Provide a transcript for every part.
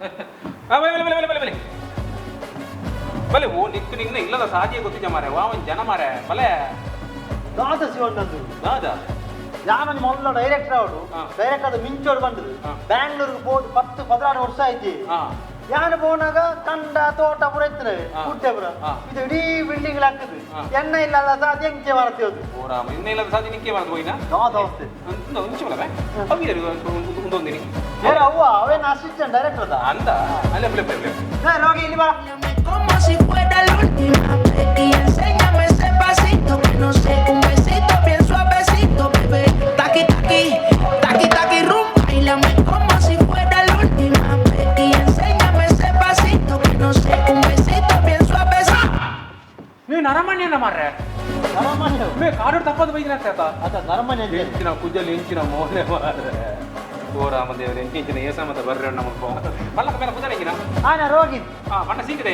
ಬಲೆ ಬಲೆ ಬಲೆ ಬಲೆ ಬಲೆ ಬಲೆ ಓ ನಿಕ್ಕು ನಿನ್ನ ಇಲ್ಲದ ಸಾದಿಯ ಗೊತ್ತಿದ್ದ ಮಾರೆ ವಾ ಒಂದ್ ಜನ ಮಾರೆ ಬಲೆ. ದಾದ ಶಿವಣ್ಣಂದು. ದಾದ? ಯಾನೊಂದು ಮೊದಲ ಡೈರೆಕ್ಟರ್ ಅವಳು. ಡೈರೆಕ್ಟರ್ ಅದು ಮಿಂಚೋಡು ಬಂದದು. ಬ್ಯಾಂಗ್ಳೂರ್ಗೆ ಹೋದ್ 10 16 ವರ್ಷ ಆಯ್ತು. ಯಾನು ಪೋನಾಗ ಕಂಡ ತೋಟ ಪೂರ ಇತ್ತು, ಗುಡ್ಡೆ ಪೂರ. ಇದು ಇಡೀ ಬಿಲ್ಡಿಂಗ್ ಹಾಕುದು. ಎಣ್ಣೆ ಇಲ್ಲ ಸಾಧ್ಯ ಎಂಚೆ ಮರತಿ. ಓ ರಾಮ, ಇನ್ನ ಇಲ್ಲದ ಸಾದಿ ನಿಕ್ಕೆ ಮರದು ಹೋಯ್ನಾ? ದಾದ ಅವಸ್ಥೆ. ಒಂದು ಬಲೆ ಅವಿ ಒಂದೊಂದಿನಿ. ಬೇರೆ ಅವ್ವ ಅವೇನು ಅಸಿಸ್ಟೆಂಟ್ ಡೈರೆಕ್ಟರ್ ಅದ. ಅಂದ ಅಲ್ಲೇ ಬಲೆ ಬಲೆ ಬಲೆ. ರೋಗಿ ಇಲ್ಲಿ ಬಾ. Como si fuera la última vez y enséñame ese pasito que no sé, un besito bien suavecito, bebé. Taqui taqui, taqui taqui rum, bailame como si fuera la última vez y enséñame ese pasito que no sé, un besito bien suavecito. ನೀನು ಅರಮನೆಯನ್ನ ಮಾರ್ರೆ. ನರಮನೆ. ಮೇ ಕಾಡು ತಪ್ಪದು ಬೈದಿನ ಆತ. ಅದ ನರಮನೆ ಅಂತ ಹೇಳಿ. ಎಂಚಿನ ಕುಜ್ಜಲ್ಲಿ ಎಂಚಿನ ಮೋನೆ ಮಾರ್ರೆ. ಓ ರಾಮ ದೇವರೇ, ಎಂಚಿನ ಏಸಮತ ಬರ್ರೆ ನಮ್ಮ ಪಲ್ಲಕ ಮೇಲೆ ಪುದರ ಎಂಚಿನ. ಆನ ರೋಗಿ. ಹಾ ಬಣ್ಣ ಸೀಕದೆ.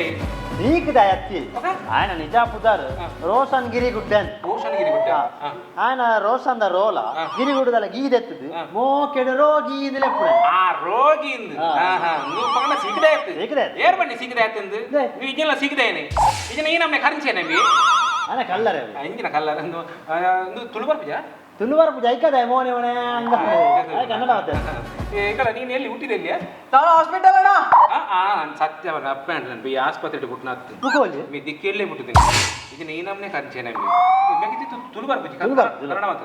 ಸೀಕದ ಅತ್ತಿ. ಆಯನ ನಿಜ ಪುದಾರ್ ರೋಷನ್ ಗಿರಿ ಗುಡ್ಡೆ ಅಂತ. ರೋಷನ್ ಗಿರಿ ಗುಡ್ಡೆ. ಆಯನ ರೋಷನ್ the ರೋಲ ಗಿರಿಗುಡ್ಡದಲ್ಲ ಗೀದೆತ್ತದು ಮೋಕೆಡು ರೋಗಿ ಇಂದಲೆ. ಆ ರೋಗಿ ಇಂದು. ಹಾ ಹಾ ನೀವು ಪಂಗಡ ಸೀಕದೆ ಆಯ್ತು. ಸೀಕದೆ ಆಯ್ತು. ಏರ್ ಬನ್ನಿ ಸೀಕದೆ ಆಯ್ತು ಇಂದು. 네. ನೀವು ಈಗೆಲ್ಲ ಸೀಕದೆ ಏನೆ ಈಗಿನ ಈ ನಮ್ಮನೆ ಕರಿಂಚೇನೆ ಬಿ. ಆನ ಕಲ್ಲರೆ. ಇಂಜಿನ ಕಲ್ಲರ ಇಂದು ತುಳು ಬರ್ಪಿಜಾ? ತುಳುವರ ಪೂಜೆ ಐಕದ ಮೋನೆ ಮನೆ ಅಂಗ ಕನ್ನಡ ಮಾತಾಡ. ಈ ಕಡೆ ನೀನು ಎಲ್ಲಿ ಹುಟ್ಟಿದೆ ಎಲ್ಲಿಯಾ? ನಾನು ಹಾಸ್ಪಿಟಲ್ ಅಣ್ಣ. ಆ ಸತ್ಯ ಅಪ್ಪ ನಾನು ಬಿ ಆಸ್ಪತ್ರೆ ಪುಟ್ಟನಾತ್ತು. ಮುಖೋಲಿ. ಮೀ ದಿಕ್ಕೆಲ್ಲೇ ಹುಟ್ಟಿದ್ದೀನಿ ಇದನ್ನ ಈ ನಮ್ಮನೆ ಕರಿಂಚೇನೆ ಬಿ. ಮೆಗಿತಿ ತುಳು ಬರ್ಪಿಜಿ? ತುಳು ಬರ್ಪುಜಿ. ಕನ್ನಡ ಮಾತ್ರ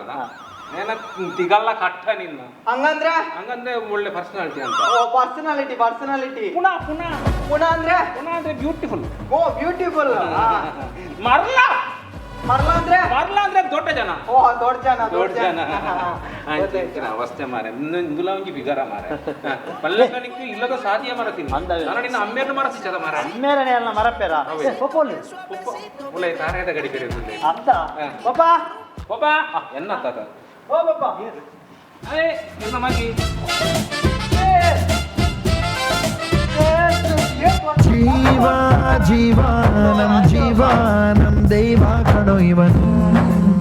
ನೇನ ತಿಗಲ್ಲ ಕಟ್ಟ ನಿನ್ನ. ಹಂಗಂದ್ರೆ? ಹಂಗಂದ್ರೆ ಒಳ್ಳೆ ಪರ್ಸನಾಲಿಟಿ ಅಂತ. ಓ ಪರ್ಸನಾಲಿಟಿ ಪರ್ಸನಾಲಿಟಿ. ಪುನಃ ಪುನಃ. ಪುನಃ ಅಂದ್ರೆ? ಪುನಃ ಅಂದ್ರೆ ಬ್ಯೂಟಿಫುಲ್. ಓ ಬ್ಯೂಟಿಫುಲ್. ಮರ್ಲ. ಮರ್ಲ ಅಂದ್ರೆ? ಮರ್ಲ ಅಂದ್ರೆ ದೊಡ್ಡ ಜನ. ಓ ದೊಡ್ಡ ಜನ. ದೊಡ್ಡ ಜನ. ಆಯ್ತು ಅವಸ್ಥೆ ಮಾರೆ, ಇಂದುಲ ಒಂಜಿ ಬಿಗರ ಮಾರೆ. ಪಲ್ಲಕ್ಕನಿಗೆ ಇಲ್ಲದ ಸಾಧಿಯ ಮರ ತಿನ್ನು. ನಾನು ನಿನ್ನ ಅಮ್ಮೇರ್ನ ಮರ ಸಿಚ್ಚದ ಮಾರ. ಅಮ್ಮೇರನೆ ಅಲ್ಲ ಮರಪೇರ ಪೊಪೋಲಿ. ಉಲ್ಲ ತಾರೇದ ಗಡಿ ಬೇರೆ. ಅರ್ಥ ಪಪ್ಪ. ಪಪ್ಪ ಎನ್ನ ತಾತ. ಓ ಪಪ್ಪ. ಏ ಎನ್ನ ಮಗಿ. ಜೀವ ಜೀವ ನಮ್ ಜೀವ ನಮ್ ದೈವ ಕಣೋ ಇವನು.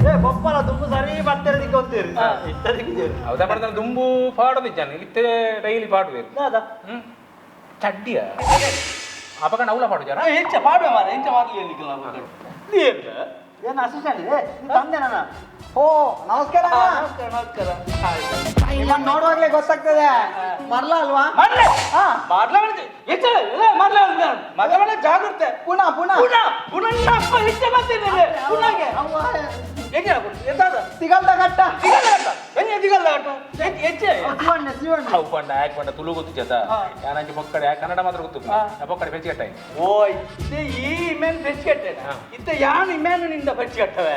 ಏ ಬೊಪ್ಪಲ ದುಂಬು ಸರಿ ಬತ್ತೆರದಿಕ್ಕೆ ಗೊತ್ತೀರಿ ಇತ್ತದಿಕ್ಕೆ. ಹೌದಾ ಪಡೆದ ದುಂಬು ಪಾಡೋದಿದ್ದಾನೆ ಇತ್ತೆ ಡೈಲಿ ಪಾಡುವೆ. ದಾದಾ. ಹ್ಮ್ ಚಡ್ಡಿಯ ಅಪಕಂಡ ಅವಲ ಪಾಡು ಜನ. ಎಂಚ ಪಾಡುವೆ ಮಾರ, ಎಂಚ ಮಾಡ್ಲಿ ನಿಖಿಲ್. ಏನು ಅಸಿಸ್ಟೆಂಟ್ ಇದೆ ತಂದೆ ನನ್ನ. ಓ ನಮಸ್ಕಾರ ನಮಸ್ಕಾರ ನಮಸ್ಕಾರ. ನಿಮ್ಮನ್ನ ನೋಡುವಾಗ್ಲೇ ಗೊತ್ತಾಗ್ತದೆ ಮರ್ಲ ಅಲ್ವಾ? ಮರ್ಲ ಮರ್ಲ ಜಾಗೃತೆ. ಪುನಃ ಪುನಃ. ಪುನಃ ಪುನಃ ಅಪ್ಪ ಹೆಚ್ಚೆ ಬರ್ತಿದ್ದೇನೆ ಪುನಃಗೆ. ಎಂತಾದ? ತಿಗಲ್ದ ಕಟ್ಟ. ತಿಗಲ್ಲ ಕಟ್ಟ ಎಂಜೆ ತಿಗಲ್ಲ ಕಟ್ಟು ಹೆಚ್ಚೆ. ಶಿವಣ್ಣ ಶಿವಣ್ಣ. ಅವು ಪಂಡ ಯಾಕೆ ಪಂಡ ತುಳು ಗೊತ್ತು ಜತ ಯಾನಂಚಿ ಪೊಕ್ಕಡೆ ಕನ್ನಡ ಮಾತ್ರ ಗೊತ್ತು ಪೊಕ್ಕಡೆ ಪೆಚ್ಚಿ ಕಟ್ಟಾಯಿ. ಓ ಇತ್ತೆ ಈ ಇಮೇನ್ ಪೆಚ್ಚಿ ಕಟ್ಟೇನ ಇತ್ತೆ ಯಾನು ಇಮೇನು ನಿಂದ ಪೆಚ್ಚಿ ಕಟ್ಟವೆ.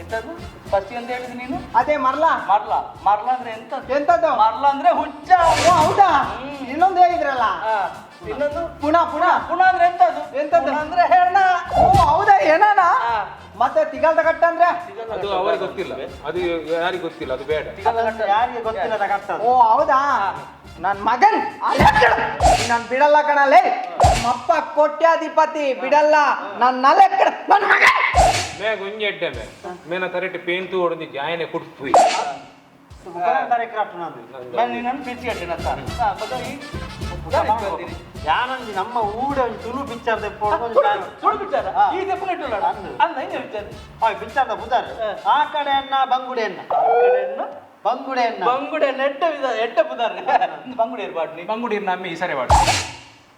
ಎಂತದ್ದು ಫಸ್ಟ್ ಅಂತ ಹೇಳಿದ್ ನೀನು? ಅದೇ ಮರ್ಲ. ಮರ್ಲ ಮರ್ಲ ಅಂದ್ರೆ ಎಂತ? ಎಂತದ್ದು? ಮರ್ಲ ಅಂದ್ರೆ ಹುಚ್ಚ. ಓ ಹೌದಾ? ಇನ್ನೊಂದು ಹೇಳಿದ್ರಲ್ಲ. ಇನ್ನೊಂದು? ಪುನಃ ಪುನಃ. ಪುನಃ ಅಂದ್ರೆ ಎಂತದ್ದು? ಎಂತದ್ದು? ಪುನಃ ಅಂದ್ರೆ ಹೆಣ. ಓ ಹೌದಾ, ಏನಾನ? ಮತ್ತೆ ತಿಗಲ್ದ ಕಟ್ಟ ಅಂದ್ರೆ? ಅದು ಅವರಿಗೆ ಗೊತ್ತಿಲ್ಲ, ಅದು ಯಾರಿಗೆ ಗೊತ್ತಿಲ್ಲ, ಅದು ಬೇಡ. ಯಾರಿಗೆ ಗೊತ್ತಿಲ್ಲದ ಕಟ್ಟದು. ಓ ಹೌದಾ? ನನ್ ಮಗನ್ ನಾನ್ ಬಿಡಲ್ಲ ಕಣಲೇ. ನಮ್ಮಪ್ಪ ಕೋಟ್ಯಾಧಿಪತಿ, ಬಿಡಲ್ಲ ನನ್ ನಲೆಕ್ಕಡ ನನ್ ಮಗ. ಮೇ ಗುಂಜೆ ಎಡ್ಡೆ ಮೇ ಮೇನ ತರೆಟ್ ಪೇಂತು ಹೊಡೆದು ಜಾಯನೆ ಕುಡ್ಪುಯಿ. ನಾನು ನಿನ್ನನ್ನು ಪೆಚ್ಚಿ ಕಟ್ಟೇನತ್ತ ಯಾನೊಂಜಿ ನಮ್ಮ ಊಡ ಒಂಜಿ ತುಳು ಪಿಕ್ಚರ್ ತುಳು ಪಿಕ್ಚರ್ ಈ ದೆಪ್ಪನ ಅಲ್ಲ ಇನ್ನೇ ಪಿಕ್ಚರ್. ಪಿಕ್ಚರ್ the ಪುದರ್ ಆ ಕಡೆ ಅನ್ನ ಬಂಗುಡೆ ಅನ್ನ ಬಂಗುಡೆ ಅನ್ನ. ಬಂಗುಡೆ ನೆಟ್ಟ ವಿಧ ಎಟ್ಟ ಪುದರ್ ಬಂಗುಡೆ ಇರ್ಬಾರ್ದು. ಬಂಗುಡಿ ನಮ್ಮಿ ಈ ಸರಿ ವಾಡು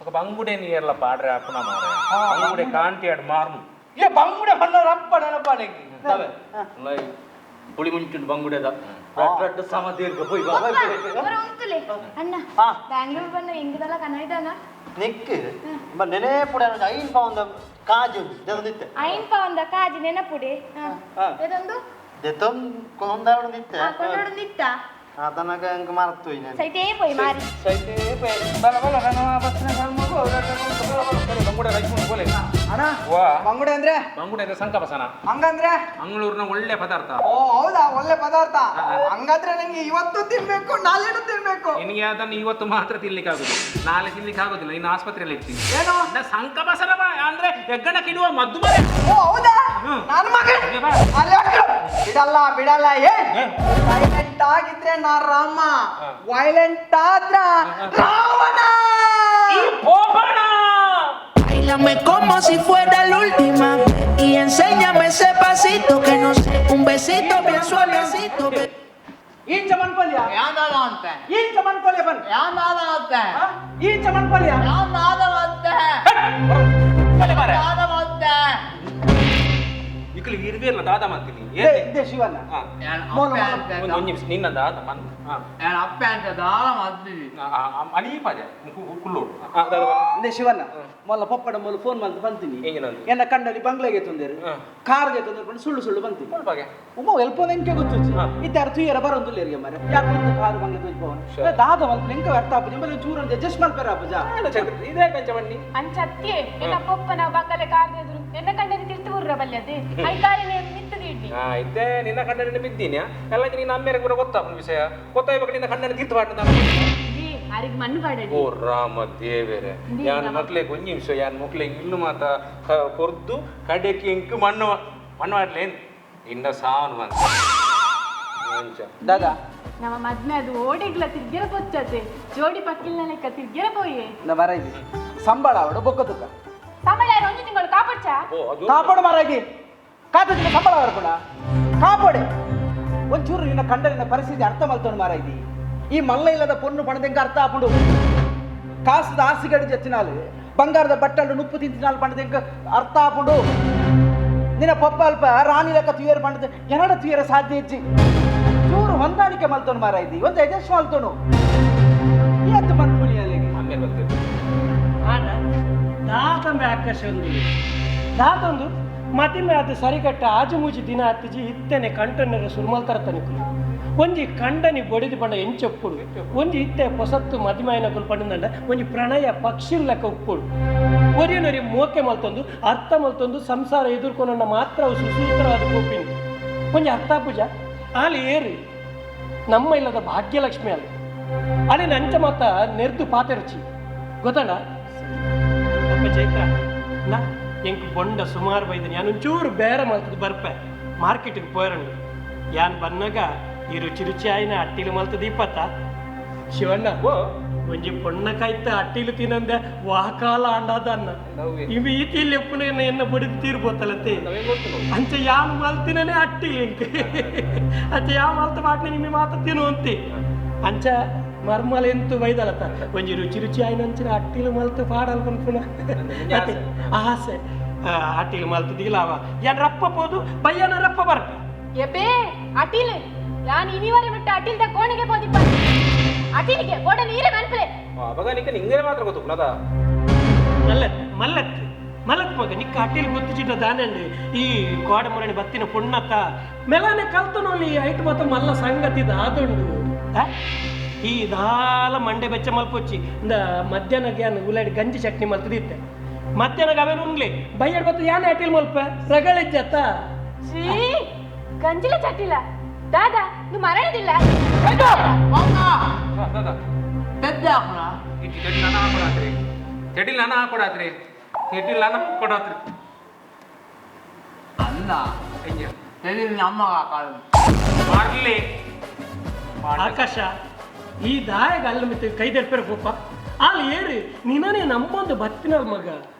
ఒక ಬಂಗುಡೆ ನೀರ್ಲ ಪಾಡ್ರೆ ಅಪ್ಪನ ಮಾರೆ ಬಂಗುಡೆ ಕಾಂಟಿ ಆಡ್ ಮಾರ್ನು. ಏ ಬಂಗುಡೆ ಬಣ್ಣವ್ರ ಅಪ್ಪ ನೆನಪ ಪುಳಿ ಮುಂಚುಂಡು ಬಂಗುಡೆದ ರಡ್ ರಡ್ ಸಮ ದೀರ್ಘ ಪೋಯ್ ಬಾ. ಉಂತುಲೆ ಅಣ್ಣ. ಬ್ಯಾಂಗ್ಳೂರ್ ಬಂದ ಹೆಂಗದಲ್ಲ ಕನ್ನಡನ? ನಿಕ್ ನೆನೆಪುಡೆ ಐನ್ ಪೌಂದ ಕಾಜು ದೆತೊಂದಿತ್ತೆ. ಐನ್ ಪೌಂದ ಕಾಜಿ ನೆನಪುಡೆ ಇದೊಂದು. ದೆತೊಂದು ಕೊಂದಾವೊಂದಿತ್ತೆ. ಕೊಂಡೊಂದಿತ್ತ. ಅದನಗ ಅಂಕ ಮರತು ಸೈತೇ ಪೋಯ್ ಮಾರಿ. ಸೈತೇ ಪೋಯ್ ಬಲ ಬಲ ನನ್ನ ಬಸ್ನ ಸಲ್ಮಗು. ಬಂಗುಡೆ ರೈಸ್ ಬೋಲೆ. ಅಣ್ಣ. ವಾ. ಬಂಗುಡೆ ಅಂದ್ರೆ? ಬಂಗುಡೆ ಅಂದ್ರೆ ಸಂಕಪಸನ. ಹಂಗಂದ್ರೆ? ಮಂಗಳೂರಿನ ಒಳ್ಳೆ ಪದಾರ್ಥ. ಓ ಹೌದಾ, ಒಳ್ಳೆ ಪದಾರ್ಥ. ಹಂಗಾದ್ರೆ ನಂಗೆ ಇವತ್ತು ತಿನ್ಬೇಕು, ನಾಳೆನೂ ತಿನ್ಬೇಕು. ನಿನಗೆ ಅದನ್ನು ಇವತ್ತು ಮಾತ್ರ ತಿನ್ಲಿಕ್ಕೆ ಆಗುದು, ನಾಳೆ ತಿನ್ಲಿಕ್ಕೆ ಆಗುದಿಲ್ಲ, ಇನ್ನು ಆಸ್ಪತ್ರೆಯಲ್ಲಿ ಇರ್ತೀನಿ. ಏನು? ಸಂಕಪಸನ ಅಂದ್ರೆ ಹೆಗ್ಗಣ ಕಿಡುವ ಮದ್ದು ಮರೆ. ಓ ಹೌದಾ? ನನ್ನ ಮಗ ಬಿಡಲ್ಲ ಬಿಡಲ್ಲ. ಏ ಸೈಲೆಂಟ್ ಆಗಿದ್ರೆ ನಾ ರಾಮ, ವೈಲೆಂಟ್ ಆದ್ರ Ravana. Báilame como si fuera la última vez y enséñame ese pasito que no sé, un besito bien suavecito. Bebé. ಇಂಚ ಮನ್ಪಲ್ಯ ಯಾಂದಾದ ಅಂತ ಇಂಚ ಮನ್ಪಲ್ಯ ಬನ್ ಯಾಂದಾದ ಅಂತ ಇಂಚ ಮನ್ಪಲ್ಯ ಯಾಂದಾದ ಅಂತ ದಾದ ಅಂತ ಇಕ್ಲು ಇರ್ಬೇರ್ಲ ದಾದ ಮಾಡ್ತೀನಿ ಇದೇ ಶಿವಣ್ಣ ಒಂದು ಒಂಜಿ ನಿಮಿಷ ನಿನ್ನ ದಾದ ಮನ್ ಅಪ್ಪೆ ಅಂತ ದಾದ ಮಾಡ್ತೀವಿ ಅನೀಪಾದೆ ಕುಲ್ಲೋಡು ದಾದ ಇದೇ ಶಿವಣ್ಣ ಮೊಲ್ಲ ಪಪ್ಪಡ ಮೊಲ್ಲ ಫೋನ್ ಮಾಡ್ದು ಬಂತೀನಿ ಎಂಜಿನ ಎನ್ನ ಕಂಡಲ್ಲಿ ಬಂಗ್ಲೆಗೆ ತೊಂದರೆ ಕಾರ್ಗೆ ತೊಂದರೆ ಸುಳ್ಳು ಸುಳ್ಳು ಬಂತೀನಿ ಮುಲ್ಪಾಗೆ ಉಮ್ಮ ಎಲ್ಪೋದ ಎಂಕೆ ಗೊತ್ತುಚ್ಚಿ ಇತ್ತಾರು ತುಯ್ಯರ ಬರೋದು ಎರಿಗೆ ಮಾರೆ ಯಾರು ಬಂತು ಕಾರು ಬಂಗ್ಲೆ ತುಯ್ಯ ಪೋವನ ದಾದ ಮಲ್ಪ ಎಂಕ ವ್ಯರ್ಥ ಆಪುಜ ಮೇಲೆ ಚೂರು ಒಂದು ಅಡ್ಜಸ್ಟ್ ಮಲ್ಪೆರ ಆಪುಜ ಇದೇ ಕಂಚ ಬನ್ನಿ ಅಂಚತ್ಯೆ ಎನ್ನ ಪೊಪ್ಪನ ಬಂಗಲೆ ಕಾರ್ದೆದುರು ಎನ್ನ ಕಂಡನಿ ತಿರ್ತು ಊರ್ರ ಬಲ್ಯದೆ I ಕಾರಿನ ಮಿತ್ತದ ಇಡ್ಲಿ ಇದ್ದೆ ನಿನ್ನ ಕಂಡನೆ ಬಿದ್ದೀನಿ ಎಲ್ಲ ನಿನ್ನ ಅಮ್ಮೇರಿಗೆ ಕೂಡ ಗೊತ್ತಾಪುನ ವಿಷಯ ಗೊತ್ತಾಯ್ಬೇಕು ನಿನ್ನ ಕಂಡನೆ ತೀರ್ಥ ಪಾಡ್ನ ಅರಿಗೆ ಮಣ್ಣು ಪಾಡಡಿ ಓ ರಾಮ ದೇವೇರೆ ಯಾನ್ ಮಕ್ಳಿಗೆ ಒಂಜಿ ನಿಮಿಷ ಯಾನ್ ಮಕ್ಳಿಗೆ ಇಲ್ಲು ಮಾತ ಕೊರ್ದು ಕಡೆಗೆ ಇಂಕು ಮಣ್ಣು ಮಣ್ಣು ಮಾಡ್ಲೇನ್ ಇನ್ನ ಸಾನು ಅಂತ ಅಂಚ ದಾದಾ ನಮ್ಮ ಮದ್ಮೆ ಅದು ಓಡಿಗ್ಲ ತಿರ್ಗೆರ ಪೊಚ್ಚತೆ ಜೋಡಿ ಪಕ್ಕಿಲ್ನ ಲೆಕ್ಕ ತಿರ್ಗೆರ ಪೋಯೆ ಮರ ಇದು ಸಂಬಳ ಅವಡು ಬೊಕ್ಕ ತುಕ್ಕ ಸಂಬಳ ಯಾರು ಒಂಜಿ ತಿಂಗಳು ಕಾಪಡ್ಚಾ ಓ ಅದು ಕಾಪಾಡು ಮಾರಾಗಿ ಕಾತುಜಿನ ಸಂಬಳ ಬರ್ಪುಣ ಕಾಪಾಡೆ ಒಂಚೂರು ನಿನ್ನ ಕಂಡನಿನ ಪರಿಸ್ಥಿತಿ ಅರ್ಥ ಮಲ್ತೋನು ಮಾರಾಯ್ದಿ ಈ ಮಲ್ಲ ಇಲ್ಲದ ಪೊಣ್ಣು ಪಣದೆಂಕ ಅರ್ಥ ಆಪುಂಡು ಕಾಸದ ಆಸಿಗಡಿ ಜತ್ತಿನಾಲು ಬಂಗಾರದ ಬಟ್ಟಲು ನುಪ್ಪು ತಿಂತಿನಾಲು ಪಣದೆಂಕ ಅರ್ಥ ಆಪುಂಡು ನಿನ್ನ ಪಪ್ಪ ಅಲ್ಪ ರಾಣಿ ಲೆಕ್ಕ ತುಯರ್ ಪಂಡದ ಎನಡ ತುಯರ ಸಾಧ್ಯ ಹೆಚ್ಚಿ ಚೂರು ಹೊಂದಾಣಿಕೆ ಮಲ್ತೋನು ಮಾರಾಯ್ದಿ ಒಂದು ಅಡ್ಜಸ್ಟ್ ಮಲ್ತೋನು ಏತ್ ಮನ್ಪುನಿ ಅಲ್ಲಿಗೆ ಆಮೇಲೆ ಬರ್ತೇವೆ ಆಡ ದಾತಂಬೆ ಆಕಾಶ ಒಂದು ದಾತೊಂದು ಮತಿಮೆ ಅದು ಸರಿಕಟ್ಟ ಆಜುಮೂಜಿ ದಿನ ಹತ್ತಿಜಿ ಇತ್ತನೆ ಕಂಟನ್ನರ ಸುರುಮಲ್ ತನಿಕುಲು ಒಂಜಿ ಕಂಡನಿ ಬೊಡಿದು ಪಂಡ ಎಂಚೊಪ್ಪುಡು ಒಂಜಿ ಇತ್ತೆ ಪೊಸತ್ತು ಮದಿಮಾಯನ ಕುಲ್ ಪಂಡಂಡ ಒಂಜಿ ಪ್ರಣಯ ಪಕ್ಷಿ ಲೆಕ್ಕ ಉಪ್ಪುಡು ಒರಿಯನೊರಿ ಮೋಕೆ ಮಲ್ತೊಂದು ಅರ್ಥ ಮಲ್ತೊಂದು ಸಂಸಾರ ಎದುರ್ಕೊನನ್ನ ಮಾತ್ರ ಅವು ಸುಸೂತ್ರವಾದ ಕೋಪಿನಿ ಒಂಜಿ ಅರ್ಥ ಪೂಜ ಆಲಿ ಏರು ನಮ್ಮ ಇಲ್ಲದ ಭಾಗ್ಯಲಕ್ಷ್ಮಿ ಅಲ್ಲ ಅಲ್ಲಿ ನಂಚ ಮಾತ ನೆರ್ದು ಪಾತೆರುಚಿ ಗೊತ್ತಣ್ಣ ಅಪ್ಪ ಚೈತ್ರ ನಾ ಎಂಕ್ ಬೊಂಡ ಸುಮಾರು ಬೈದನಿ ಯಾನ್ ಒಂಚೂರು ಬೇರೆ ಮಲ್ತದ ಬರ್ಪೆ ಮಾರ್ಕೆಟಿಗೆ ಪೋಯರಂಡು ಯಾನ್ ಬನ್ನಾಗ ಈ ರುಚಿ ರುಚಿ ಆಯ್ನ ಅಟ್ಟಿಲು ಮಲ್ತದ ಇಪ್ಪತ್ತ ಶಿವಣ್ಣ ಒಂಜಿ ಪೊಣ್ಣ ಕಾಯ್ತ ಅಟ್ಟಿಲು ತಿನ್ನಂದೆ ವಾಕಾಲ ಅಂಡಾದ ಅನ್ನ ಇವಿ ಈತಿಲ್ ಎಪ್ಪುನ ಎನ್ನ ಬಡಿದು ತೀರ್ಬೋತಲತ್ತೆ ಅಂಚೆ ಯಾನ್ ಮಲ್ತಿನೇ ಅಟ್ಟಿಲು ಇಂಕ್ ಅಂಚೆ ಯಾ ಮಲ್ತ ಬಾಟ್ನೆ ನಿಮ್ಮಿ ಮಾತ ತಿನ್ನು ಅಂತಿ ಅಂಚ ಮರ್ಮಲ ಎಂತು ಬೈದಲತ್ತ ಒಂಜಿ ರುಚಿ ರುಚಿ ಆಯ್ನ ಅಂಚಿನ ಅಟ್ಟಿಲು ಮಲ್ತು ಪಾಡಲ್ ಪನ್ಪುನ ಆಸೆ ಅಟ್ಟಿಲು ಮಲ್ತದಿಲ್ಲ ಅವ ಯಾನ್ ರಪ್ಪ ಪೋದು ಬಯ್ಯನ ರಪ್ಪ ಬರ್ಪ ಎಬೇ ಅಟಿಲ್ ಯಾನ್ ಇನಿವರೆ ಬಿಟ್ಟು ಅಟಿಲ್ದ ಕೋಣೆಗೆ ಪೋದಿಪ್ಪ ಅಟಿಲಿಗೆ ಗೋಡ ನೀರೇ ಮನ್ಪಲೆ ಅವಾಗ ನಿಕ್ಕ ನಿಂಗೆ ಮಾತ್ರ ಗೊತ್ತು ಅದ ಮಲ್ಲತ್ ಮಲ್ಲತ್ ಮಲ್ಲತ್ ಮಗ ನಿಕ್ಕ ಅಟ್ಟಿಲು ಗೊತ್ತಿಚಿಟ್ಟ ದಾನಂడి ಈ ಕೋಡ ಮುರಣಿ ಬತ್ತಿನ ಪುಣ್ಣತ್ತ ಮೆಲಾನೆ ಕಲ್ತನೋಲಿ ಐಟ್ ಮಾತ ಮಲ್ಲ ಸಂಗತಿ ದಾದುಂಡು ಈ ದಾಲ ಮಂಡೆ ಬೆಚ್ಚ ಮಲ್ಪೊಚ್ಚಿ ಇಂದ ಮಧ್ಯಾಹ್ನ ಯಾನ್ ಉಲಾಡಿ ಗಂಜಿ ಚಟ್ನಿ ಮಲ್ತದಿತ್ತೆ ಮಧ್ಯಾಹ್ನ ಅವೇನು ಉಣ್ಲಿ ಬೈಯಡ್ ಬತ್ತು ಯಾನ್ ಅಟಿಲ್ ಮಲ್ಪ ರಗಳಿಜ್ಜತ್ತ ಶ್ರೀ ಗಂಜಿಲ ಚಟ್ಟಿಲ ದಾದಾ ನೀವು ಮರಣದಿಲ್ಲ ತೆಡಿಲ್ ನಾನು ಹಾಕೊಡಾತ್ರಿ ತೆಡಿಲ್ ನಾನು ಹಾಕೊಡಾತ್ರಿ ಅಲ್ಲ ತೆಡಿಲ್ ನಮ್ಮ ಮಾಡ್ಲಿ ಆಕಾಶ ಈ ದಾಯಗ ಅಲ್ಲಿ ಮಿತ್ತ ಕೈ ದಡ್ಪೇರ ಪೋಪ ಅಲ್ಲಿ ಏರಿ ನಿನ್ನನೇ ನಮ್ಮೊಂದು ಬತ್ತಿನ ಮಗ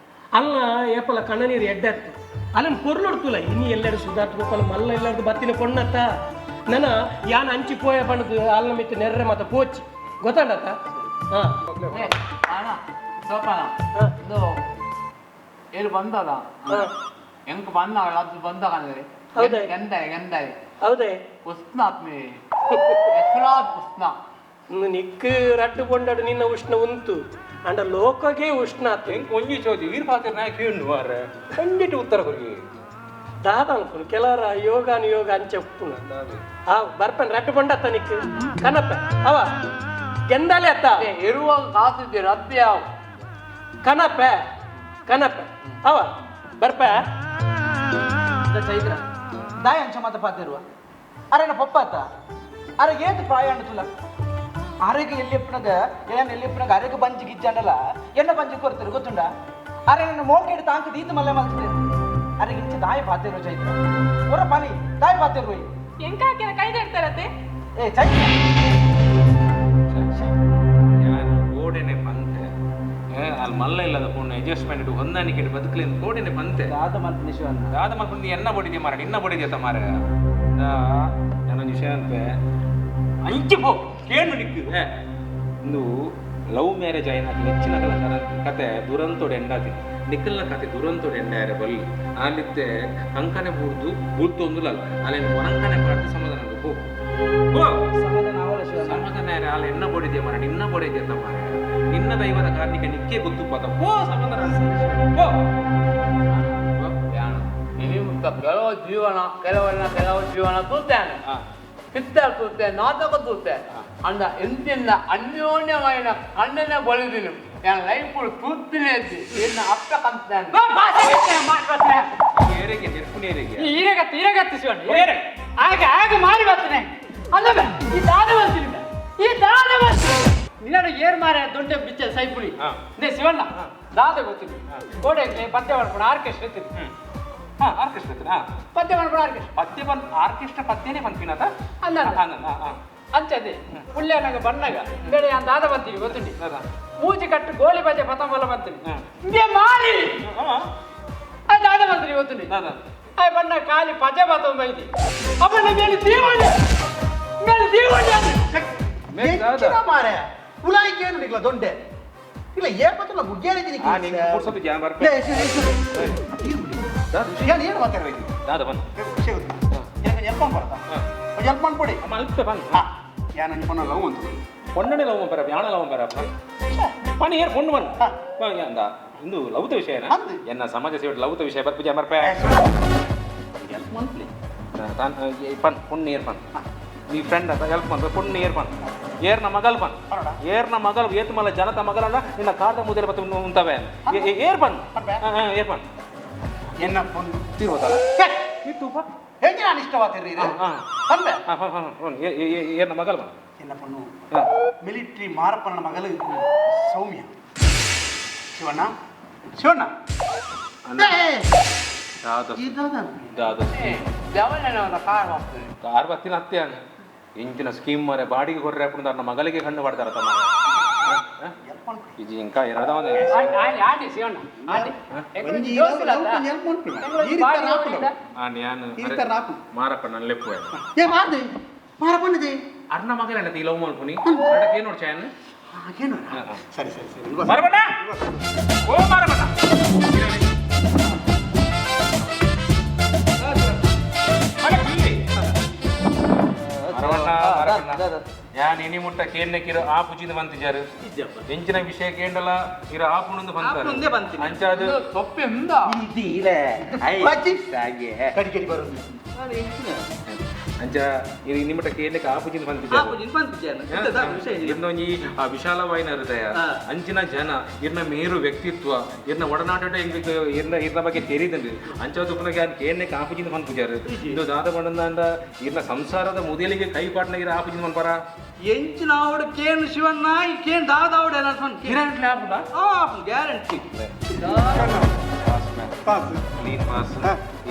ಅಲ್ಲ ಏಪಲ ಕಣ್ಣ ನೀರು ಎಡ್ಡತ್ತು ಅಲ್ಲನ್ ಪೊರ್ಲುಡ್ತುಲ ಇನಿ ಎಲ್ಲರೂ ಸುಧಾರ್ಥ ಗೋಪಾಲ ಮಲ್ಲ ಎಲ್ಲರದು ಬತ್ತಿನ ಪೊಣ್ಣತ್ತ ನನ್ನ ಯಾನ್ ಅಂಚಿ ಪೋಯ ಬಣ್ಣದು ಅಲ್ಲ ಮಿತ್ತ ನೆರ್ರೆ ಮಾತ ಪೋಚಿ ಗೊತ್ತಾಂಡತ್ತ ಹಾ ಸೋಪಾನ ಇದು ಏಳು ಬಂದದ ಎಂಕ್ ಬಂದಾಗ ಅದು ಬಂದಾಗ ಹೌದೇ? ಎಂದರೆ ಎಂದರೆ ಹೌದೇ ಉಷ್ಣ ಆತ್ಮಿ ಹೆಸರಾದ ಉಷ್ಣ ನಿಕ್ ರಡ್ಡು ಕೊಂಡಾಡು ನಿನ್ನ ಉಷ್ಣ ಉಂತು ಅಂಡ ಲೋಕಗೆ ಉಷ್ಣ ಆತು ಎಂಕ್ ಒಂಜಿ ಚೋಜಿ ವೀರ್ ಪಾತ್ರ ನಾ ಕೇಳು ಮಾರ್ರೆ ಖಂಡಿತ ಉತ್ತರ ಕೊರಿ ದಾದ ಅನ್ಕೊಂಡು ಕೆಲವರ ಯೋಗಾನುಯೋಗ ಅಂಚೆಪ್ಪುನ ಆ ಬರ್ಪನ್ ರಡ್ಡು ಕೊಂಡತ್ತ ನಿಕ್ ಕನಪ್ಪ ಅವ ಗೆಂದಾಲೆ ಅತ್ತ ಇರುವಾಗ ಕಾಸಿದ್ದೆ ರದ್ದೆ ಯಾವ ಕನಪ್ಪ ಕನಪ್ಪ ಅವ ಬರ್ಪ ಚೈತ್ರ ದಾಯ ಅಂಚ ಮಾತ ಪಾತಿರುವ ಅರೆನ ಪಪ್ಪಾತ ಅರೆ ಏತು ಪ್ರಾಯ ಅಂಡುತ್ತಲ್ಲ ಅರೆಗೆ ಎಲ್ಲಿ ಎಪ್ಪನಾಗ ಏನ್ ಎಲ್ಲಿ ಎಪ್ಪನಾಗ ಅರೆಗೆ ಬಂಜಿ ಗಿಜ್ಜಂಡಲ್ಲ ಎನ್ನ ಬಂಜಿ ಕೊರ್ತಾರೆ ಗೊತ್ತುಂಡ ಅರೆ ನನ್ನ ಮೋಕೆಡು ತಾಂಕ ದೀತ ಮಲ್ಲೆ ಮಲ್ತಿದೆ ಅರೆ ಇಂಚ ದಾಯ ಪಾತಿರುವ ಚೈತ್ರ ಹೊರ ಪಾನಿ ದಾಯ ಪಾತಿರುವ ಎಂಕ ಹಾಕಿದ ಕೈ ತಡ್ತಾರತೆ ಏ ಚೈತ್ರ ಯಾನ್ ಓಡೆನೆ ಪಂತೆ ಅಲ್ಲಿ ಮಲ್ಲ ಇಲ್ಲದ ಪೊಣ್ಣು ಅಡ್ಜಸ್ಟ್ಮೆಂಟ್ ಹೊಂದಾಣಿಕೆ ಬದುಕಲಿ ಕೋಡಿನ ಬಂತೆ ದಾದ ಮಲ್ಪನೆ ಶಿವಣ್ಣ ದಾದ ಮಲ್ಪನೆ ಎನ್ನ ಬಡಿದೆ ಮಾರ ನಿನ್ನ ಬಡಿದೆ ಮಾರ ನಾನೊಂದು ವಿಷಯ ಅನ್ಪೆ ಅಂಚಿ ಪೋ ಕೇಳು ನಿಕ್ಕು ಇಂದು ಲವ್ ಮ್ಯಾರೇಜ್ ಆಯ್ನ ಹೆಚ್ಚಿನ ಕತೆ ದುರಂತೋಡು ಎಂಡಾತಿ ನಿಕ್ಕಲ್ನ ಕತೆ ದುರಂತೋಡು ಎಂಡಾಯರೆ ಬಲ್ಲಿ ಆಲಿತ್ತೆ ಕಂಕನೆ ಬೂರ್ದು ಬೂರ್ತೊಂದುಲಲ್ಲ ಅಲ್ಲೇನು ಒರಂಕನೆ ಪಾಡ್ದು ಸಮಾಧಾನ ಪೋ ಪೋ ಸಮಾಧಾನ ಅವಲ ಶಿವಣ್ಣ ಸಮಾಧಾನ ಯಾರೆ ಅಲ್ಲ ಎನ್ನ ಬಡಿದೆ ಮಾರ ನಿನ್ನ ಬಡಿದೆ ಅಂತ ಮಾರ ನಿನ್ನ ದೈವದ ಕಾರಣಕ್ಕೆ ನಿಕ್ಕೆ ಗೊತ್ತು ಪದ ಪೋ ಸಮಾಧಾನ ಪೋ ಕೆಲವು ಜೀವನ ಕೆಲವನ್ನ ಕೆಲವು ಜೀವನ ತೂತಾನೆ ಪಿತ್ತ ತೂತೆ ನಾಟಕ ತೂತೆ ಅಂದ ಎಂತಿಂದ ಅನ್ಯೋನ್ಯమైన ಕಣ್ಣನೆ ಬಳಿದಿನು ನಾನು ಲೈಫ್ ತೂತಿನೇ ಇನ್ನು ಅಪ್ಪ ಕಂತಾನೆ ಈರಗತ್ತು ಈರಗತ್ತು ಶಿವಣ್ಣ ಆಗ ಆಗ ಮಾರಿ ಬರ್ತಾನೆ ಅಲ್ಲವೇ ಈ ದಾದ ಬರ್ತೀನಿ ಈ ದಾದ ಬರ್ತೀನಿ ನಿನ್ನ ಏರ್ ಮಾರ ದೊಡ್ಡ ಬಿಚ್ಚ ಸೈಪುಳಿ ನೇ ಶಿವಣ್ಣ ದಾದ ಗೊತ್ತಿಲ್ಲ ಕೋಡೆಗೆ ಪದ್ಯ ಮಾಡ್ಕೊಂಡು ಆರ್ಕೆಸ್ಟ್ರಾ ಇರ್ತೀನಿ ಹಾ ಆರ್ಕೆಸ್ಟ್ರಾ ಇರ್ತೀನಿ ಪದ್ಯ ಮಾಡ್ಕೊಂಡು ಆರ್ಕೆಸ್ಟ್ರಾ ಪದ್ಯ ಬಂದ್ ಆರ್ಕೆಸ್ಟ್ರಾ ಪದ್ಯನೇ ಬಂದ್ಪಿನದ ಅಲ್ಲ ಅಂಚದೆ ಪುಳ್ಳ್ಯನಾಗ ಬಣ್ಣಗ ಬೇರೆ ದಾದ ಬಂತೀವಿ ಗೊತ್ತುಂಟಿ ಮೂಜಿ ಕಟ್ಟು ಗೋಲಿ ಬಜೆ ಪತಂಬಲ ಬಂತೀನಿ ಇಂದೇ ಮಾರಿ ದಾದ ಬಂತೀನಿ ಗೊತ್ತುಂಟಿ ಆಯ್ ಬಣ್ಣ ಖಾಲಿ ಪಜೆ ಬತಂಬ ಐತಿ ಅವನ ಮೇಲೆ ದೀವಣ್ಣ ಮೇಲೆ ದೀವಣ್ಣ ಮಾರೆ ಉಲಾಯಿಕೆ ಏನು ನಿಕ್ಲ ದೊಡ್ಡೆ ಇಲ್ಲ ಏಪತ್ತಲ್ಲ ಮುಗ್ಗೇರಿದ್ದೀನಿ ಏನು ಏನು ಮಾತಾಡ್ಬೇಕು ದಾದ ಬನ್ ಹೆಲ್ಪ್ ಮಾಡ್ತಾ ಹೆಲ್ಪ್ ಮಾಡ್ಕೊಡಿ ಅಲ್ಪ ಬನ್ ಯಾನ್ ಅನ್ಕೊಂಡ ಲವ್ ಅಂತ பொண்ணனே லவ் பண்ற யானை லவ் பண்ற பணி ஏர் பொண்ணு பண் அந்த ಇಂದು ಲವ್ತ ವಿಷಯ ಎನ್ನ ಸಮಾಜ ಸೇವೆ ಲವ್ತ ವಿಷಯ ಬರ್ಪುಜ ಮರ್ಪೆ ತಾನ್ ಪನ್ பொண்ணு ಏರ್ ಪನ್ ನೀ ಫ್ರೆಂಡ್ ಅಂತ ಹೆಲ್ಪ್ ಪನ್ பொண்ணு ಏರ್ ಪನ್ ಏರ್ನ ಮಗಲ್ ಪನ್ ಏರ್ನ ಮಗಲ್ ಏತ್ ಮಲ್ಲ ಜನತ ಮಗಲನ್ನ ನಿನ್ನ ಕಾರ್ದ ಮುದಲೆ ಬತ್ತು ಉಂತವೆ ಏರ್ ಪನ್ ಏರ್ ಪನ್ ಎನ್ನ பொண்ணು ತಿರುವತಲ್ಲ ಇತ್ತು ಹೇಗೆ ನಾನು ಇಷ್ಟವಾತಿರ್ರಿ ಪನ್ಪೆ ಏರ್ನ ಮಗಲ್ ಪನ್ என்ன பொண்ணு மிலிட்ரி மாரப்பண்ண மகள் சௌமியா சிவண்ணா சிவண்ணா ಕಾರ್ ಬತ್ತಿನ ಹತ್ಯಾನ ಇಂಚಿನ ಸ್ಕೀಮ್ ಮಾರೆ ಬಾಡಿಗೆ ಕೊರ್ರೆ ಅప్పుడు ತನ್ನ ಮಗಳಿಗೆ ಕಣ್ಣು ಪಡ್ತಾರ ತಮ್ಮ ಇದು ఇంకా ಮಾರಪ್ಪ ನನ್ನ ಲೆಪ್ಪು ಮಾರಪ್ಪನದೇ ಅರ್ಣ ಮಗನ ಈ ಲವ್ ಮಾಡ್ಕೊನಿ ಏನು ನೋಡ್ಚಾ ಸರಿ ಸರಿ ಸರಿ ಮಾರಬಣ್ಣ ಓ ಮಾರಬಣ್ಣ ಯಾನ್ ಇನಿ ಮುಟ್ಟ ಕೇಂದ್ರಕ್ಕಿರೋ ಆ ಪುಜಿದ ಬಂತಿಜಾರು ಎಂಚಿನ ವಿಷಯ ಕೇಂಡಲ ಇರೋ ಆ ಪುಣಂದು ಬಂತಾರೆ ಅಂಚಾದ ತೊಪ್ಪೆ ಕಡಿ ಕಡಿ ಬರೋದು ಅಂಚ ಇದು ನಿಮ್ಮಟ ಕೇಳಕ್ಕೆ ಆ ಪುಜಿನ ಬಂತಿಜಾರು ಇನ್ನೊಂಜಿ ಆ ವಿಶಾಲವಾಯಿನ ಹೃದಯ ಅಂಚಿನ ಜನ ಇರ್ನ ಮೇರು ವ್ಯಕ್ತಿತ್ವ ಇರ್ನ ಒಡನಾಟ ಇರ್ನ ಇರ್ನ ಬಗ್ಗೆ ತೆರಿದಂడి ಅಂಚ ತುಪ್ಪನಾಗ ಕೇಳಕ್ಕೆ ಆ ಪುಜಿನ ಪನ್ಪುಜಾರು ಇದು ದಾದ ಬಣ್ಣದ ಇರ್ನ ಸಂಸಾರದ ಮುದೇಲಿಗೆ ಕೈ ಪಾಟ್ನ ಇರ ಆ ಪುಜಿನ ಪನ್ಪರ ಎಂಚಿನ ಆವಡು ಕೇನ್ ಶಿವಣ್ಣ ಈ ಕೇನ್ ದಾದ ಆವಡು ಗ್ಯಾರಂಟಿ ಕ್ಲೀನ್ ಪಾಸ್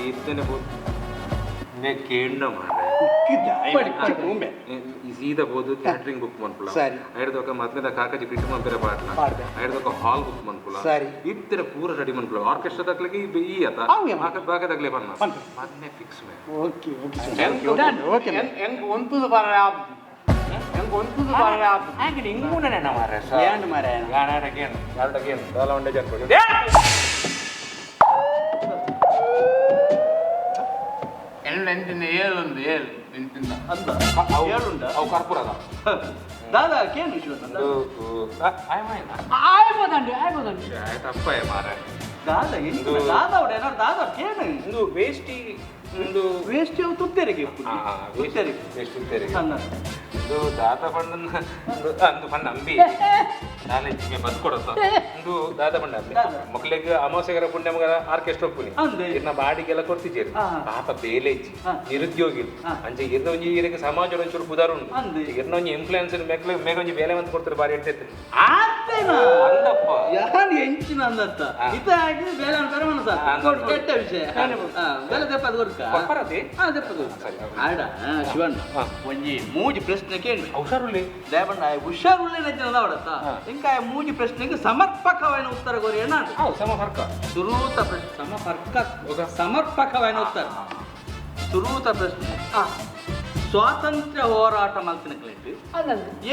ಇತ್ತನೆ ಕೇಂಡ ಸೀದಾ ಬೋದು ಕ್ಯಾಟರಿಂಗ್ ಬುಕ್ ಮನ್ಪುಲ ಸರಿ ಐಡ್ದೊಕ ಮದ್ಮೆದ ಕಾಕಜಿ ಪ್ರಿಂಟ್ ಮನ್ಪೆರೆ ಪಾಟ್ಲ ಐಡ್ದೊಕ ಹಾಲ್ ಬುಕ್ ಮನ್ಪುಲ ಸರಿ ಇತ್ತರ ಪೂರ ರೆಡಿ ಮನ್ಪುಲ ಆರ್ಕೆಸ್ಟ್ರಾ ತಕ್ಲಗೆ ಈ ಅತ ಬಾಕ ತಕ್ಲೆ ಬನ್ನ ಮದ್ಮೆ ಫಿಕ್ಸ್ ಮೇ ಓಕೆ ಓಕೆ ಓಕೆ ಎಂಗ್ ಒಂತುದು ಬರ ಎಂಗ್ ಒಂತುದು ಬರ ಆಂಗಡಿ ಇಂಗುಣನೆ ಮಾರೆ ಏನು ಮಾರೆ ಯಾನಾಡ ಕೇನ್ ಯಾರಡ ಕೇನ್ ದಾಲ ಒಂಡೆ ಜನ್ಕೊಡಿ ಏಳುಂದು ಏಳು ಎಂಟಿಂದ ಅಂದ ಏಳುಂಡ ಅವು ಕರ್ಪೂರದ ದಾದಾ ಕೇನು ಶಿವಣ್ಣ ಆಯ್ಬೋದಂడి ಆಯ್ಬೋದಂಡಿ ತಪ್ಪೇ ಮಾರೆ ದಾದಾ ಎಂಟು ದಾದಾ ಅವಡು ಏನಾರು ದಾದಾ ಕೇನು ಇಂದು ವೇಸ್ಟಿ ಇಂದು ವೇಸ್ಟ್ ಅವು ತುತ್ತೇರಿಗೆ ತುತ್ತೇರಿಗೆ ವೇಸ್ಟ್ ತುತ್ತೇರಿಗೆ ಇಂದು ದಾದ ಪಂಡನ ಅಂದು ಪಂಡ ಅಂಬಿ ನಾಳೆ ಬದುಕೊಡತ್ತ ಇಂದು ದಾದ ಪಂಡ ಅಂಬಿ ಮಕ್ಕಳಿಗೆ ಅಮಾವಾಸ್ಯೆಗರ ಪುಣ್ಯಮಗರ ಆರ್ಕೆಸ್ಟ್ರಾ ಒಪ್ಪುನಿ ಇರ್ನ ಬಾಡಿಗೆಲ್ಲ ಕೊಡ್ತಿದ್ದೀರಿ ಪಾಪ ಬೇಲೆಜ್ಜಿ ನಿರುದ್ಯೋಗಿ ಅಂಚೆ ಇರ್ನ ಒಂಜಿ ಇರಕ್ಕೆ ಸಮಾಜ ಒಂಚೂರು ಪುದಾರು ಉಂಟು ಇರ್ನ ಒಂಜಿ ಇನ್ಫ್ಲೂಯೆನ್ಸ್ ಮೇಕ್ಲೆ ಮೇಗ ಒಂಜಿ ಬೇಲೆ ಅಂತ ಕೊಡ್ತಾರೆ ಬಾರಿ ಇರ್ತೈತೆ ಆತೇನಾ ಅಂದಪ್ಪ ಯಾನ್ ಎಂಚಿನ ಅಂದತ್ತ ಇತ್ತ ಆಗಿ ಬೇಲೆ ಅಂತಾರೆ ಮನಸ್ಸ ಕೆಟ್ಟ ವಿಷಯ ಬೇಲೆ ದೆಪ್ಪದ ಕೊರ್ಕ ದೆಪ್ಪದ ಆಡ ಶಿವಣ್ಣ ಒಂಜಿ ಮೂಜಿ ಪ್ರಶ್ನೆ ಕೇಳಿ ಹುಷಾರುಳ್ಳಿ ದೇವಣ್ಣ ಹುಷಾರುಳ್ಳಿ ನಜ್ಜನ ಅವಡತ್ತ ఇంకా ಮೂಜಿ ಪ್ರಶ್ನೆಗೆ ಸಮರ್ಪಕವಾದ ಉತ್ತರ ಕೊರಿಯಣ್ಣ ಸಮರ್ಪಕ ಸುರೂತ ಪ್ರಶ್ನೆ ಸಮರ್ಪಕ ಸಮರ್ಪಕವಾದ ಉತ್ತರ ಸುರೂತ ಪ್ರಶ್ನೆ ಸ್ವಾತಂತ್ರ್ಯ ಹೋರಾಟ ಮಲ್ತಿನ ಕ್ಲೇಟ್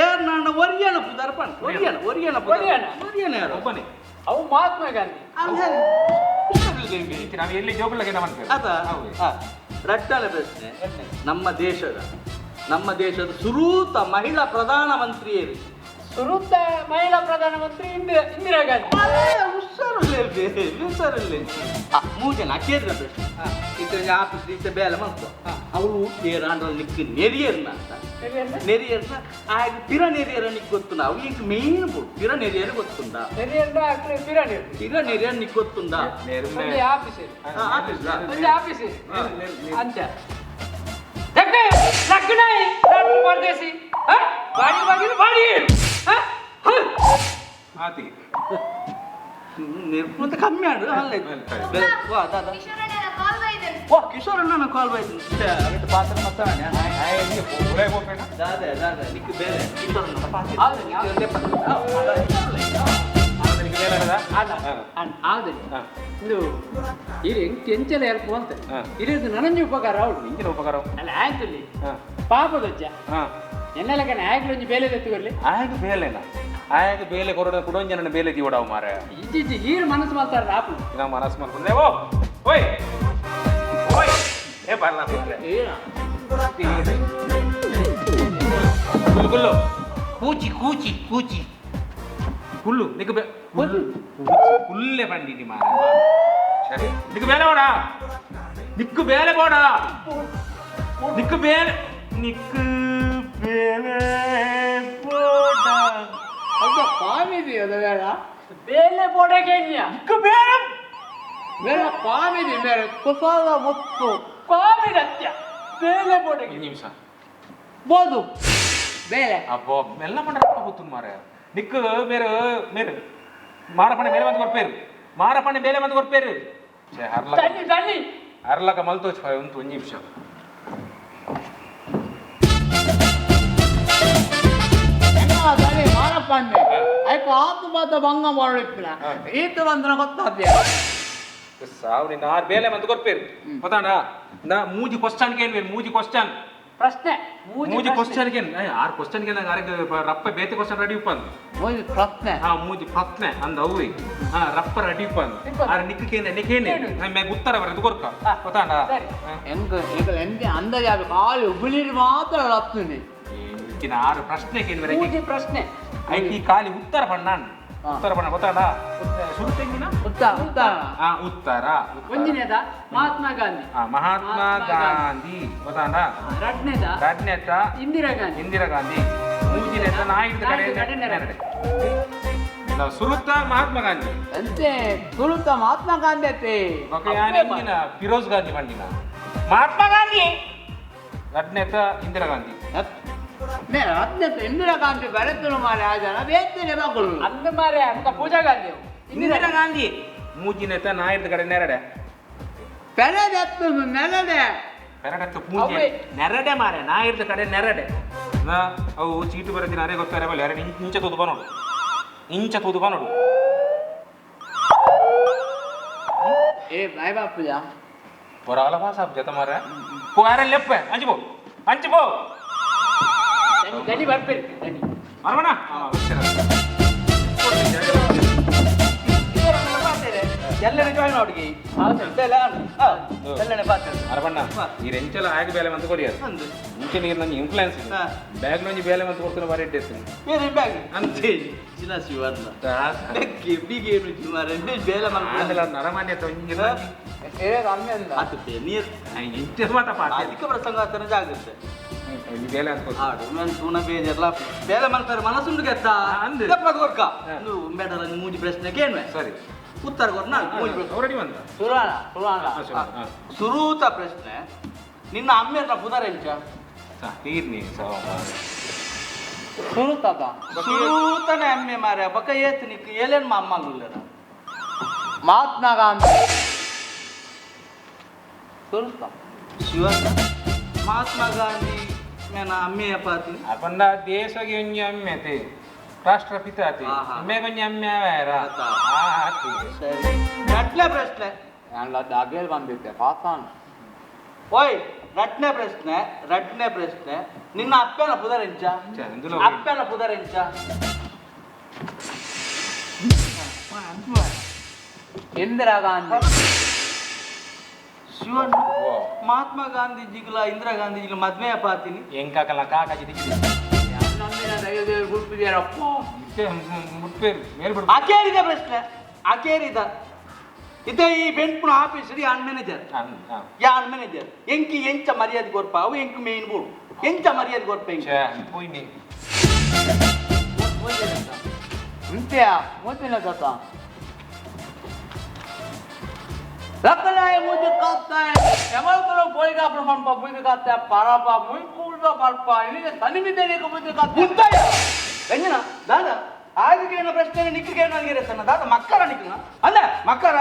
ಏರ್ನಾಣ ಒರಿಯಣ ಪುದರ್ಪಣ ಒರಿಯಣ ಒರಿಯಣ ಒರಿಯಣ ಒರಿಯಣ ಯಾರು ಒಬ್ಬನೇ ಅವು ಮಹಾತ್ಮ ಗಾಂಧಿ ನಾವು ಎಲ್ಲಿ ಜೋಗುಲಗೆ ಅದ ರಟ್ಟನೆ ಪ್ರಶ್ನೆ ನಮ್ಮ ದೇಶದ ಸುರೂತ ಮಹಿಳಾ ಪ್ರಧಾನ ಮಂತ್ರಿಯರು ಸುರೂತ ಮಹಿಳಾ ಪ್ರಧಾನಮಂತ್ರಿ ಇಂದಿರಾ ಗಾಂಧಿ ಹುಷಾರಿಲ್ಲ ಹುಷಾರಿಲ್ಲ ಮೂರು ಜನ ಕೇಳಿದ ಪ್ರಶ್ನೆ ಇತ್ತ ಆಫೀಸ್ ಇತ್ತ ಬೇಲೆ ಮಾಡ್ತು ಅವಳು ಏರಾಂಡ್ರ ನಿಕ್ ನೆರಿಯರ್ನ ಅಂತ ನೆರಿಯರ್ನ ಆಗ ಪಿರ ನೆರಿಯರ ನಿಕ್ ಗೊತ್ತುಂಡ ಅವು ಈಗ ಮೇನ್ ಬೋಡು ಪಿರ ನೆರಿಯರ್ ಗೊತ್ತುಂಡ ಪಿರ ನೆರಿಯರ್ ನಿಕ್ ಗೊತ್ತುಂಡ ಆಫೀಸ್ ಆಫೀಸ್ ಅಂಚ ಪರದೇಸಿ ಬಾಡಿ ಬಾಗಿಲು ಬಾಡಿ ಆತಿ ನಿರ್ಮಂತ ಕಮ್ಮಿ ಆಡು ಅಲ್ಲ ವಾ ದಾದಾ ವಾ ಕಿಶೋರ್ ಅಣ್ಣ ಕಾಲ್ ಬಾಯ್ತು ಪಾತ್ರ ಮತ್ತಾನೆ ದಾದಾ ದಾದಾ ನಿಕ್ ಬೇರೆ ಕಿಶೋರ್ ಅಣ್ಣ ಪಾತ್ರ ಇದು ಇದು ಎಂಚಲ ಹೆಲ್ಪ್ ಅಂತ ಇದು ನನಂಜಿ ಉಪಕಾರ ಅವಳು ಇಂಚಿನ ಉಪಕಾರ ಅಲ್ಲ ಆಯ್ತು ಇಲ್ಲಿ ಪಾಪದಜ್ಜ ಎನ್ನೆಲಕನೆ ಆಯ್ಕಲೊಂಜಿ ಬೇಲೆ ತೆತ್ತುಕೊರ್ಲಿ ಆಯ್ಕ ಬೇಲೆನ ಆಯ್ಕ ಬೇಲೆ ಕೊರಡ ಕುಡೊಂಜನ ಬೇಲೆ ದಿವಡಾವು ಮಾರ ಇಜ್ಜಿ ಈರು ಮನಸ್ಸು ಮಾಡ್ತಾರ ಆಪು ನಾ ಮನಸ್ಸು ಮಾಡ್ಕೊಂಡೆ ಓ ಓಯ್ ಓಯ್ ಏ ಬರಲ್ಲ ಗುಲ್ಲು ಗುಲ್ಲು ಕೂಚಿ ಕೂಚಿ ಕೂಚಿ ಕುಲ್ಲು ನಿಕ್ ಬೆ ಕುಲ್ಲು ಕುಲ್ಲೆ ಬಂದಿನಿ ಮಾರ ಸರಿ ನಿಕ್ ಬೇಲೆ ಬೋಡ ನಿಕ್ಕು ಬೇಲೆ ಬೋಡ ನಿಕ್ಕು ಬೇಲೆ ನಿಕ್ಕು ಬೇಲೆ ಬೋಡ ಅಯ್ಯ ಪಾವಿದೆ ಅದು ಬೇಡ ಬೇಲೆ ಬೋಡಗೆ ನಿಕ್ಕು ಬೇಲೆ ಬೇಡ ಪಾವಿದೆ ಬೇರೆ ಕುಸಾದ ಮುತ್ತು ಪಾವಿದತ್ಯ ಬೇಲೆ ಬೋಡಗೆ ನಿಮಿಷ ಬೋದು ಬೇಲೆ ಅಬ್ಬೋ ಮೆಲ್ಲ ಮಂಡ ಗೊತ್ತು ಮಾರ ನಿಕ್ಕು ಮೇರು ಮೇರು ಮಾರಪಣೆ ಬೇಲೆ ಬಂದು ಕೊರ್ಪೇರು ಮಾರಪಣೆ ಬೇಲೆ ಬಂದು ಕೊರ್ಪೇರು ಹರ್ಲಕ ತಣ್ಣಿ ಹರ್ಲಕ ಮಲ್ತೋಚ್ ಒಂದು ಒಂದು ನಿಮಿಷ ಮಾರಪ್ಪಣ್ಣೆ ಐಕ ಆತು ಬಾತ ಭಂಗ ಮಾಡಿಪ್ಪಿನ ಈತ ಬಂದ್ರ ಗೊತ್ತಾದ್ಯ ಸಾವು ನಿನ್ನ ಆರು ಬೇಲೆ ಬಂದು ಕೊರ್ಪೇರು ಗೊತ್ತಾಣ ನಾ ಮೂಜಿ ಕ್ವಶನ್ ಕೇಳ್ಬೇಕು ಮೂಜಿ ಕ್ವಶನ್ ಪ್ರಶ್ನೆ ಮೂಜಿ ಕ್ವಶನ್ ಗೆ ಆರು ಕ್ವಶನ್ ಗೆ ನಂಗೆ ಆರಿಗೆ ರಪ್ಪ ಬೇತೆ ಕ್ವಶನ್ ರೆಡಿ ಉಪ್ಪಂದು ಮೂಜಿ ಪ್ರಶ್ನೆ ಹಾ ಮೂಜಿ ಪ್ರಶ್ನೆ ಅಂದ ಅವು ಹಾ ರಪ್ಪ ರೆಡಿ ಉಪ್ಪಂದು ಆರು ನಿಕ್ಕೇನೆ ನಿಕ್ಕೇನೆ ಮ್ಯಾಗ ಉತ್ತರ ಬರೋದು ಕೊರ್ಕ ಗೊತ್ತಾಣ ಎಂಕ ಈಗ ಎಂತೆ ಅಂದಾಜು ಖಾಲಿ ಉಗುಳಿರು ಮಾತ್ರ ರಪ್ತೀನಿ ಈಗಿನ ಆರು ಪ್ರಶ್ನೆ ಕೇಳಿದ್ರೆ ಮೂಜಿ ಪ್ರಶ್ನೆ ಐಕಿ ಖಾಲಿ ಉತ್ತರ ಬಣ್ಣ ಉತ್ತರ ಬಣ್ಣ ಗೊತ್ತಾಣ ಶುರು ತೆಂಗಿನ ಉತ್ತರ ಉತ್ತರ ಹಾ ಉತ್ತರ ಒಂದನೇದ ಮಹಾತ್ಮ ಗಾಂಧಿ ಮಹಾತ್ಮ ಗಾಂಧಿ ಗೊತ್ತಾಣ ಎರಡನೇದ ಎರಡನೇದ ಇಂದಿರಾ ಗಾಂಧಿ ಇಂದಿರಾ ಗಾಂಧಿ ಮೂರನೇದ ನಾಯಿದ ಕಡೆ ನೆರಡೆ ಸುರುತ್ತ ಮಹಾತ್ಮ ಗಾಂಧಿ ಅಂತೆ ಸುರುತ್ತ ಮಹಾತ್ಮ ಗಾಂಧಿ ಅತ್ತೆ ಇಂದಿನ ಫಿರೋಜ್ ಗಾಂಧಿ ಬಂಡಿನ ಮಹಾತ್ಮ ಗಾಂಧಿ ಎರಡನೇದ ಇಂದಿರಾ ಗಾಂಧಿ ಹತ್ತನೇದ ಇಂದಿರಾ ಗಾಂಧಿ ಬರೆತನು ಮಾರೆ ಆ ಜನ ಬೇತನೆ ಮಗಳು ಅಂದ ಮಾರೆ ಅಂತ ಪೂಜಾ ಗಾಂಧಿ ಇಂದಿರಾ ಗಾಂಧಿ ಮೂಜಿನೇತ ನಾಯಿದ ಕಡೆ ನೆರಡೆ ಪೆರಡೆ ನೆರಡೆ ಪೆರಡತ್ತು ಪೂಜೆ ನೆರಡೆ ಮಾರೆ ನಾಯಿದ ಕಡೆ ನೆರಡೆ ನಾ ಅವು ಚೀಟು ಬರೋದಿನ ಅರೆ ಗೊತ್ತಾರೆ ಬಲ್ಲ ಅರೆ ಇಂಚ ತೂದು ಬನೋಡು ಇಂಚ ತೂದು ಬನೋಡು ಏ ಬಾಯ್ ಬಾಪುಜ ಬರಾಲ ಭಾಷಾ ಜತ ಮಾರೆ ಪೋ ಯಾರ ಲೆಪ್ಪ ಅಂಚು ಪೋ ಅಂಚು ಪೋ ದನಿ ಬರ್ಪೇರಿ ದನಿ ಮರವಣ ಎಲ್ಲನೇ ಜಾಯಿನ್ ಅವಡಿಗೆ ಎಲ್ಲನೇ ಪಾತ್ರ ಅರವಣ್ಣ ಈ ರೆಂಚಲ ಆಗಿ ಬೇಲೆ ಅಂತ ಕೊರಿಯರ್ ಮುಂಚೆ ನೀರು ನನ್ನ ಇನ್ಫ್ಲೂಯೆನ್ಸ್ ಬ್ಯಾಗ್ ನಂಜಿ ಬೇಲೆ ಅಂತ ಕೊಡ್ತಾನೆ ಬಾರಿ ಇಟ್ಟಿರ್ತೀನಿ ಬೇರೆ ಬ್ಯಾಗ್ ಅಂತೆ ಚಿನ್ನ ಶಿವಣ್ಣ ಬೆಕ್ಕಿ ಬಿಗೆ ರುಚಿ ಮಾರೆ ಬೇಲೆ ಆಮೇಲೆ ನರಮಾನ್ಯ ಅದು ನೀರು ಅಧಿಕ ಪ್ರಸಂಗ ಆತನ ಜಾಗ್ರತೆ ಬೇಲೆ ಅಂತ ಆಡು ನಾನು ತೂನ ಬೇಜಾರ್ಲ ಬೇಲೆ ಮಾಡ್ತಾರೆ ಮನಸ್ಸುಂಡು ಗೆತ್ತ ಅಂದು. ಕೊರ್ಕ ನೀವು ಬೇಡ ಮೂಜಿ ಪ್ರಶ್ನೆ ಕೇಳ್ವೆ ಸರಿ ಉತ್ತರ ಕೊರ್ ನಾನು ಮೂಜಿ ಪ್ರಶ್ನೆ ರೆಡಿ ಬಂದ ಸುರಾಣ ಸುರಾಣ ಸುರೂತ ಪ್ರಶ್ನೆ ನಿನ್ನ ಅಮ್ಮೆರ್ನ ಪುದರ್ ಎಂಚ ತೀರ್ನಿ ಸುರುತದ ಸುರೂತನೆ ಅಮ್ಮೆ ಮಾರೆ ಬಕ ಏತ್ ನಿಕ್ ಏಲೇನ್ ಮಾ ಅಮ್ಮಲ್ಲ ಮಹಾತ್ಮ ಗಾಂಧಿ ಸುರುತ ಶಿವಣ್ಣ ಮಹಾತ್ಮ ಗಾಂಧಿ ಮೇನ ಅಮ್ಮೆಯ ಪಾತಿ ಅಪಂಡ ದೇಶಗೆ ಒಂಜಿ ಅಮ್ಮೆತೆ ರಾಷ್ಟ್ರಪಿತ ಆತಿ ಮೇಗೊಂಜಿ ಅಮ್ಮೆ ಆವಾರ ಆತಿ. ಸರಿ, ರಟ್ನೆ ಪ್ರಶ್ನೆ. ಯಾನ್ಲ ದಾಗೇಲ್ ಬಂದಿದ್ದೆ ಪಾಸಾನ್. ಓಯ್, ರಟ್ನೆ ಪ್ರಶ್ನೆ, ರಟ್ನೆ ಪ್ರಶ್ನೆ. ನಿನ್ನ ಅಪ್ಪನ ಪುದರೆಂಚ? ಅಪ್ಪನ ಪುದರೆಂಚ? ಇಂದಿರಾ ಗಾಂಧಿ. ಶಿವಣ್ಣ, ಮಹಾತ್ಮ ಗಾಂಧೀಜಿಗಳ ಇಂದಿರಾ ಗಾಂಧೀಜಿಗಳ ಮದ್ವೆಯ ಪಾತಿನಿ. ಎಂಕಾಕಲ್ಲ ಕಾಕಾಜಿ ಅಕೇರಿದ ಪ್ರಶ್ನೆ, ಅಕೇರಿದ. ಇದೇ ಈ ಬೆಂಪುನ ಆಫೀಸ್ ಯಾನ್ ಮ್ಯಾನೇಜರ್, ಯಾನ್ ಮ್ಯಾನೇಜರ್. ಎಂಕಿ ಎಂಚ ಮರ್ಯಾದೆ ಕೊರ್ಪ ಅವು ಎಂಕ್ ಮೇನ್ ಬೋಡು. ಎಂಚ ಮರ್ಯಾದೆ ಕೊರ್ಪ ಎಂಕ್? ಪೋಯಿನಿ ಅಂತ್ಯ ಮುಂದಿನ ಕಥಾ. ಲಕ್ಕನಾಯ ಮುದ್ದು ಕಾಪ್ತಾಯ ಎಮಲ್ಕಲು ಪೋಯಿಗಾಪನ ಪಂಪ ಮುದ್ದು ಕಾಪ್ತಾಯ ಪರಪ ಮುಯ್ಕೂಡ್ದ ಪಲ್ಪ ಇಲ್ಲಿಗೆ ಸನಿಮಿದ್ದೇನೆ ಮುದ್ದು ಕಾಪ್ತಾಯ. ಮುದ್ದಾಯ ಎಂಜನ ದಾದ ಆದಿಗೆ ಪ್ರಶ್ನೆ ನಿಕ್ಕಿಗೆ ಸಣ್ಣ ದಾದ ಮಕ್ಕಳ ನಿಕ್ಕನ ಅಲ್ಲ ಮಕ್ಕಳ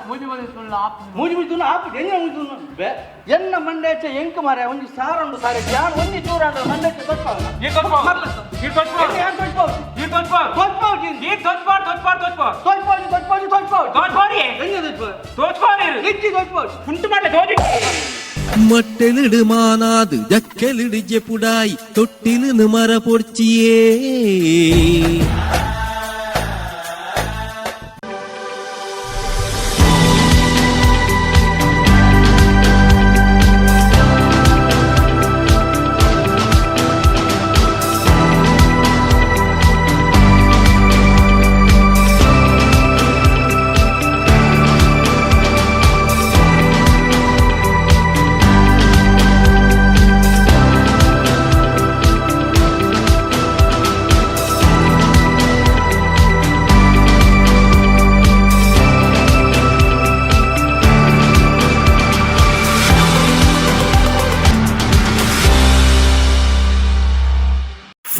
ಮುಜಿ ಮುಜಿ ಸುಳ್ಳು ಮೂಜಿ ಮುಜಿ ತುಣ್ಣ ಆಪು ಎಂಜನ ಮುಜಿ ತುಣ್ಣ ಬೆ ಎನ್ನ ಮಂಡೇಚ ಎಂಕ್ ಮಾರೆ ಒಂಜಿ ಸಾರೊಂಡು ಸಾರೆ ಯಾನ್ ಒಂಜಿ ಚೂರಾಂಡ ಮಂಡೇಚ ತೊಟ್ಪಾವ ಈ ತೊಟ್ಪಾವ ಈ ತೊಟ್ಪಾವ ಯಾನ್ ತೊಟ್ಪಾವ ಈ ತೊಟ್ಪಾವ ತೊಟ್ಪಾವ ಈ ತೊಟ್ಪಾವ ತೊಟ್ಪಾವ ತೊಟ್ಪಾವ ತೊಟ್ಪಾವ ತೊಟ್ಪಾವ ತೊಟ್ಪಾವ ತೊಟ್ಪಾವ ಎಂಜನ ತೊಟ್ಪಾವ ತೊಟ್ಪಾವ ಇಚ್ಚಿ ತೊಟ್ಪಾವ ಕುಂಟು ಮಾಡಲೆ ತೋಜಿ. ಮಟ್ಟೆಲಿಡು ಮಾನಾದು ಜಕ್ಕೆಲಿಡು ಜೆಪುಡಾಯಿ ತೊಟ್ಟಿಲು ಮರ ಪೊರ್ಚಿಯೇ.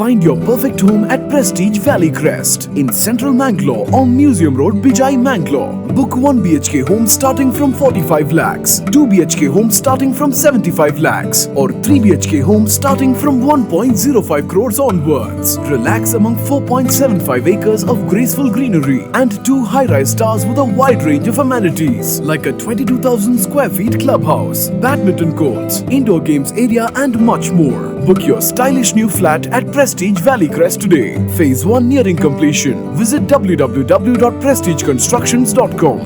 Find your perfect home at Prestige Valley Crest in Central Mangalore on Museum Road, Bijai, Mangalore. Book 1 BHK home starting from 45 lakhs, 2 BHK home starting from 75 lakhs, or 3 BHK home starting from 1.05 crores onwards. Relax among 4.75 acres of graceful greenery and 2 high-rise towers with a wide range of amenities like a 22,000 square feet clubhouse, badminton courts, indoor games area and much more. Book your stylish new flat at Prestige Valley Crest today. Phase 1 nearing completion. Visit www.prestigeconstructions.com.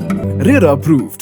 RERA approved.